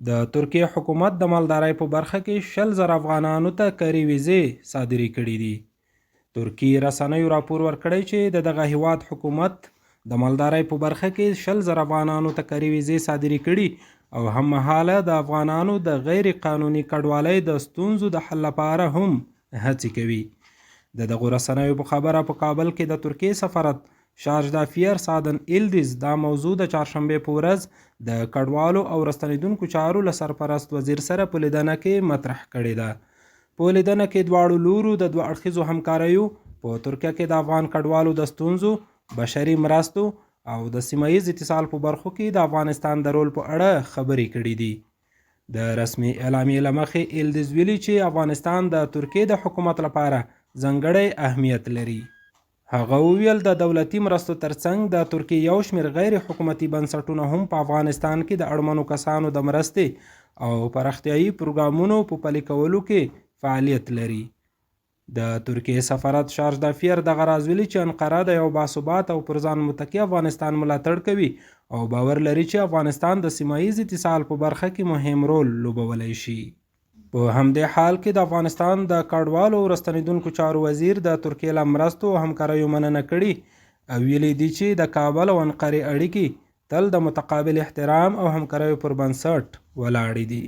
د ترکیې حکومت د مالدارۍ په برخه کې 20,000 افغانانو ته کري ویزې صادرې کړې دي. ترکي رسنیو راپور ورکړی چې د دغه هیواد حکومت د مالدارۍ په برخه کې 20,000 افغانانو ته کري ویزې صادرې کړي او هم مهاله د افغانانو د غیر قانوني کډوالۍ د ستونزو د حل لپاره هم هڅې کوي. د دغو رسنیو په خبره په کابل کې د ترکیې سفارت شارژدافیر سادن ایلدیز دا موضوع د چهارشنبې په ورځ د کډوالو او راستنېدونکو چارو له سرپرست وزیر سره په لیدنه کې مطرح کړې ده. په لیدنه کې دواړو لورو د دوه اړخیزو همکاریو، په ترکیه کې د افغان کډوالو د ستونزو، بشري مرستو او د سیمه ییز اتصال په برخو کې د افغانستان د رول په اړه خبرې کړې دي. د رسمي اعلامیې له مخې ایلدیز ویلي چې افغانستان د ترکیې د حکومت لپاره ځانګړی اهمیت لري. هغه وویل، د دولتي مرستو ترڅنګ د ترکیې یو شمېر غیر حکومتي بنسټونه هم په افغانستان کې د اړمنو کسانو د مرستې او پراختیايي پروګرامونو په پلي کولو کې فعالیت لري. د ترکیې سفارت شارژدافیر دغه راز ویلي چې انقره د یو باثباته او پر ځان متکي افغانستان ملاتړ کوي او باور لري چې افغانستان د سیمه ییز اتصال په برخه کې مهم رول لوبولی شي. په همدې حال کې د افغانستان د کډوالو او راستنېدونکو چارو وزیر د ترکیې له مرستو او همکاریو مننه کړې او ویلي دي چې د کابل او انقرې اړیکې تل د متقابل احترام او همکاریو پر بنسټ ولاړې دي.